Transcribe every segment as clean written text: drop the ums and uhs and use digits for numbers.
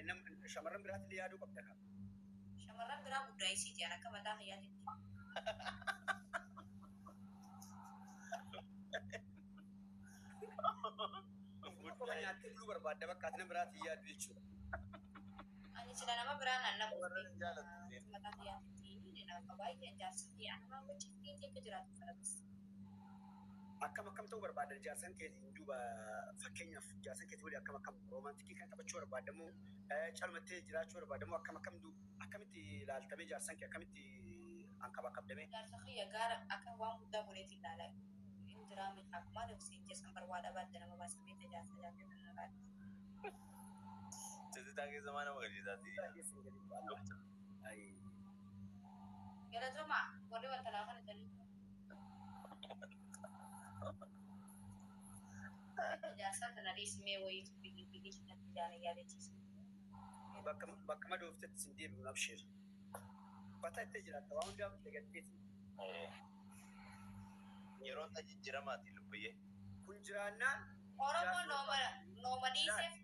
Shamarran biraatti illee yaaduu qabda kaa. Shamarran biraa guddaa isiiti an akka mataa kiyyaatitti. Ofuma qofa nyaattee buluu barbaadda bakka ati nama biraatti hin yaaddu jechuudha. Ani sila nama biraa naan naquuf Shamarran hin jaalattu akka isheen. mataa kiyyaatitti nama baay'een jaarsa kiyya ana wajjin keetii akka jiraatu fedha bas. Akkam akkam ta'uu barbaadda jaarsan keetiin duuba, fakkeenyaaf jaarsan keetii waliin akkam akkam romantic kan taphachuu barbaadda moo calumattee jiraachuu barbaadda moo akkam akkam duuba akkamitti ilaaltamee jaarsan kee akkamitti ankabakabdamee? Jaarsa kiyya gaara akka waan guddaa godheeti ilaala hin jiraa miti akkuma ati siin jeessan bar waa dhabaa adda nama baasa beekta jaarsa jaartii tana irraa. Tizzitaa keessa maa nama galchitaati? Baay'ee sin gadi bu'aa. Doktor. Ayii. Galatoomaa warri wanta naa kanatanii. Jaarsaa tana dhiisi mee wayiitu biyyi biyyi natti jaana yaadachiisa. Bakka bakka madooftetti sin deebi'uun abshir. Uffata itti jiraatta waa hundaaf dagatteeti. Yeroon ta jijjiiramaati lubbuyyee. Kun jiraannaan Oromoon jaarsi nooma barbaadu. nooma Laal dhiiseef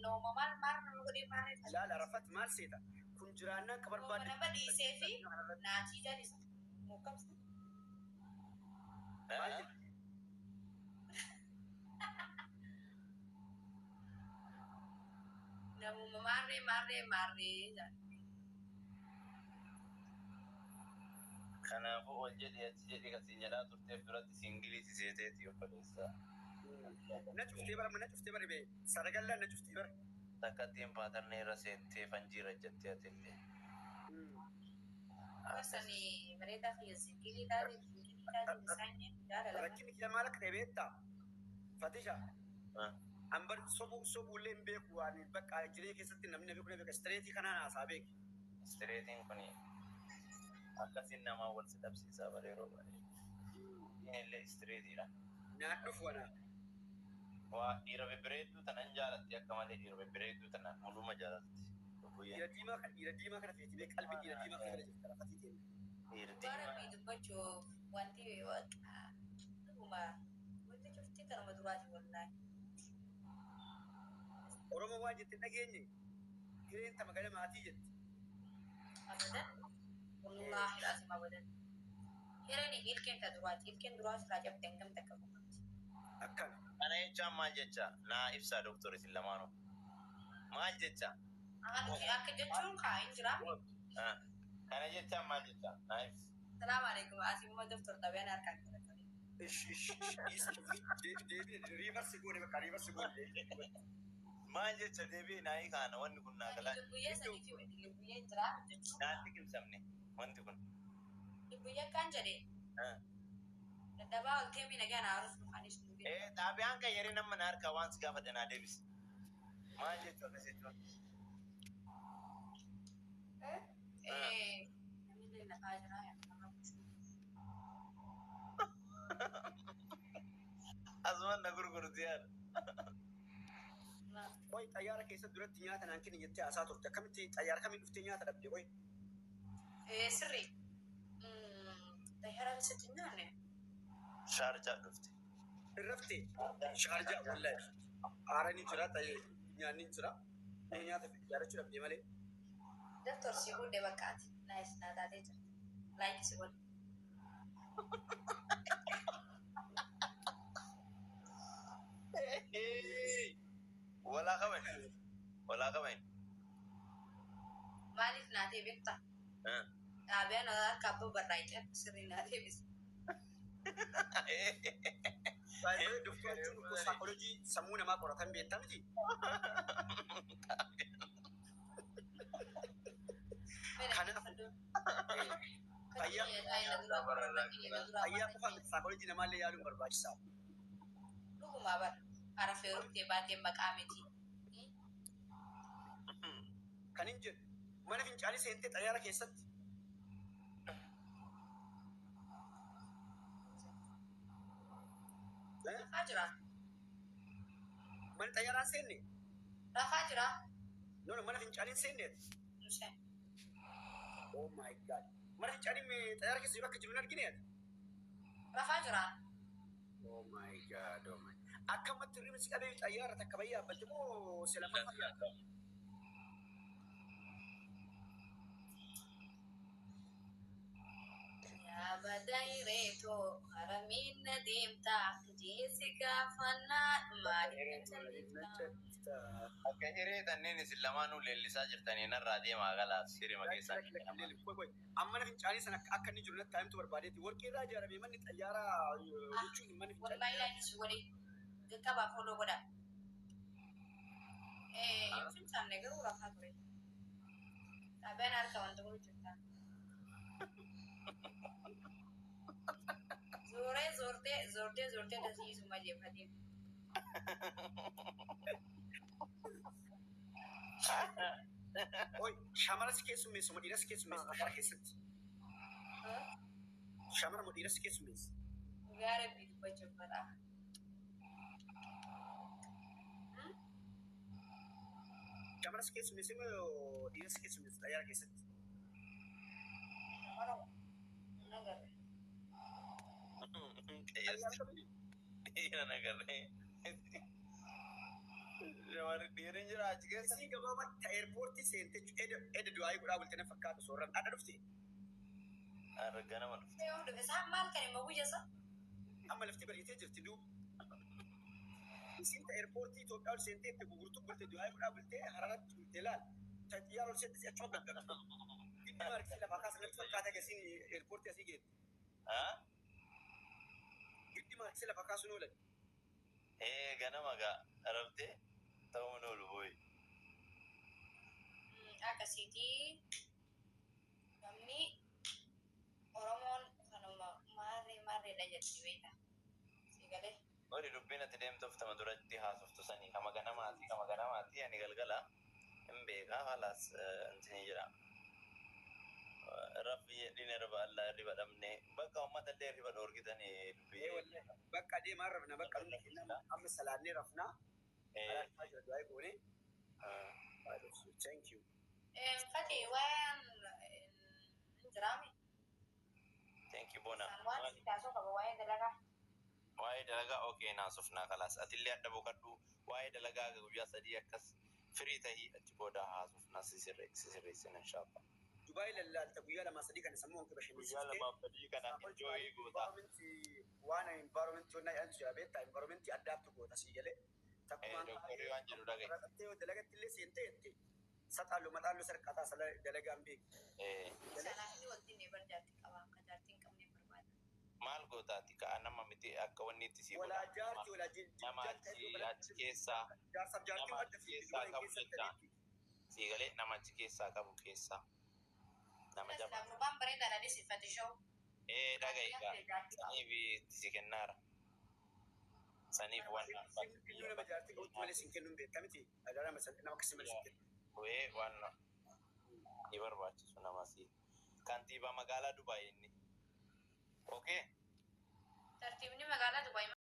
nooma maal maal nama godhee maal reeffa. Laal Arafat maal seeta? Kun jiraannaan ka Nooma barbaadde nama dhiisee fi addunyaa kanarratti. Naatii jalisa. Muukkamsa. Maal jette? Namuma maarree maarree maarree jedha. Kanaafuu ol jedhi achi jedhi kan siin jedhaa turteef duratti single si seeteeti obboleessa. Na cuftee bara na cuftee bara bee saragallaan na cuftee bara. Takkattiin paatarnii irra seentee fanjii irra jettee atillee. Gorsani bareedaa kiyya single taate single taate isaanii jaalala. Rakkinni kiyya maal akka ta'e beektaa? Fatisha. An bar sobuu sobuullee hin beeku, waan bakka jireenya keessatti namni na beeku na beeka, straight kanaan haasaa beeki. Straightiin kun akkasiin namaa wal si dhabsiisaa bara yeroo baay'ee. Inni illee straightiidha. Naan dhufu anaa. Waa dhiira bebbereedduu tanan jaalatti, akka malee dhiira bebbereedduu tana muluma jaalatti. Lubbuyyee. Dhiira diimaa kan dhiira diimaa kana feeti bee, qalbii dhiira diimaa kana jala jirta lafatii teenya. Dhiira Dhugaa diimaa. Rabbii dubbachuuf wanti waaqa dhuguma wanti cufti kanuma duraati wallaahi. Oromoo waan jette hin dhageenye, hireen tama gada maatii jetti. Abadan, wallaahi alazim, abadan. Hireen ilkeen ta duraati, ilkeen duraa silaa cabte hangam takka boqotti. Akkana. Kana jechaan maal jecha? Naa ibsaa doktor, isin lamaanuu. Maal jecha? Akka jechuun kaa hin jiraa. Kana jechaan maal jecha? Naa ibsi. Salaamu alaikum, asii immoo doktor xabiyaan harkaan qabatanii. Ish ish ish, deebiin reverse goone, bakka reverse goone. Maal jecha? Deebi'ee naa hiikaana, wanni kun naa galaa. Lubbuyyee sanii fi lubbuyyee jiraa jechuun. Naan liqimsamne wanti kun. Lubbuyyee akkaan jedhe dadhabaa ol teemii nagaan haarus dhufaanis nu beeku. Xaabiyaan kan yeroo nama na harkaa waan si gaafadhe naa deebisi. Maal jechuu akkas jechuun? Namni lafaa jiraa yaa. Asumaan na gurgurti yaada. Qoy, xayyaara keessa duratti nyaata naan kenni jettee haasaa turte. Akkamitti xayyaara kamiin dhuftee nyaata dhabde qoy? Sirrii. Xayyaara keessatti hin nyaanne. Shaarjaa dhufte. Irrafte Shaarjaa, wallahi. Haaraan ni jira, nyaanni ni jira. Nyaata yaadachuu dhabde malee. Doktor si godhe bakkaati. Nice naa taatee jirti. Like si godhe. Walaa qaban. Walaa qaban. Maaliif naa ta'e beektaa? Xaabiyaan harka abbaa barraa'ee sirrii naa deebise. Baay'ee doktora jechuun dhukkuba saayikooloojii sammuu namaa qoratan beektaa miti? Kanaaf fayyaa qofaa miti, saayikooloojii namaallee yaaluun barbaachisaadha. Dhugumaa bara. Arafee ruftee baatee maqaa miti. Kan hin jedhu mana fincaanii seentee xayyaara keessatti. Rafaa jira. Mana xayyaaraan seenne? Rafaa jira. No, mana fincaanii seenne. Museen. Oh my God. Mana fincaanii xayyaara keessa jiru akka jiru hin argine ati? Rafaa jira. Oh my God, oh my. Akkamatti hirribni si qabee xayyaara takka bayyee yaabbatte moo si lammaffaa yaabbatte? Kaaba dayireetoo haramiin na deemtaa jeesi gaafannaa maaliif na calliftaa? Akka hiree tanneen isin lamaanuu leellisaa jirtanii narraa deemaa galaaf sirima keessaa. Amma mana fincaanii sana akka inni jiru natti himtu barbaadeeti. Warqii irraa ijaarame manni xayyaaraa jechuun manni Wallahi fincaanii. laanis godhe qaqqabaa foloo godha. Hin fincaanne garuu rafaa ture. Xaabiyaan harka wanta godhu jirta. Zooree zoortee zoortee zoortee tasiisuma jeefatee. Oi, shamara si keessummeessu moo dhiira si keessummeessu xayyaara keessatti? Shamara moo dhiira si keessummeessu? Dhugaa Rabbii dubbachuuf fedha. Shamara si keessummeessu moo dhiira si keessummeessu xayyaara keessatti? Shamara hin agarre. Dhiira nagarree. Shamarri dhiirri hin jira achi keessa. Isii gabaabaa ta eerpoortii seente eda du'aayii godhaa bulte na fakkaatu soorran adda dhufte. Har'a ganama dhufte. Yoo dhufe isaan maal kan immoo guyya isa? Amma lafti bariitee jirti duuba. Isiin ta eerpoortii Itoophiyaa ol seentee itti gugurtuu bulte du'aayii godhaa bultee hararatti bulte laal. Ta xiyyaara ol seente achuma gaggabde. Giddi maarkisii lafaa kaasa natti fakkaata gasiin eerpoortii asii geette. Haa? Giddi maarkisii lafaa kaasuun oolan. Ee ganama gaa raftee ta'uun oolu booyi. Akkasiitii namni Oromoon kanuma maarree maarreedha jetti beekta. Si galee. Warri dubbiin ati deemtuuf tama duratti haasoftu sanii kama ganamaati kama ganamaati ani galgala hin beekaa halaas intini jira. Rabbi jedhin irba allaa irriba dhabne bakka uummata illee irriba dhoorgitanii Ee dubbii. wallahi bakka deemaa rafna bakka hundi keenya amma salaannee rafnaa. Alaa jira du'aayii goonee. Thank you. Fati waan hin jiraame. Thank you Bona. Waan si taasoo qaba waa'ee dalagaa. Waa'ee dalagaa okee naasofnaa kalaas atillee adda boqadhu waa'ee dalagaa guyyaa sadii akkas firii tahii achi booda haasofnaa si sirreessina inshaallah. Dubaay lallaalta guyyaa lamaa sadii kana sammuu hanqi Guyyaa lamaaf sadii kana enjoy goota. Waan environment waan jedhantu jira beektaa environment addaattu goota sii galee. Doktorri waan jedhu dhagaye. Raxattee yoo dalagatti illee seentee jette saxaallu maxaallu sarqataa sala dalagaan beeku. Sanaaf inni wanti inni bar jaartii qaba akka jaartii hin qabne barbaada. Maal gootaati ka'a nama miti akka wanni itti sii Walaa godha. jaartii walaa Nama achi keessaa jaarsaaf jaartii nama adda achi keessaa qabu jecha sii galee nama achi keessaa qabu keessaa nama jabaa. Gurbaan bareedaadha dhiisifate shoo. Ee dhagaye gaa saniif itti si kennaara. Saniif waan Iyyuu nama jaartii qabutti malee siin kennuun beektaa miti. Nama akkasii malee siin kennu. Bu'ee waan ni barbaachisu nama si. Kantiibaa magaalaa Dubaay inni. Okee. Tartiibni magaalaa Dubaay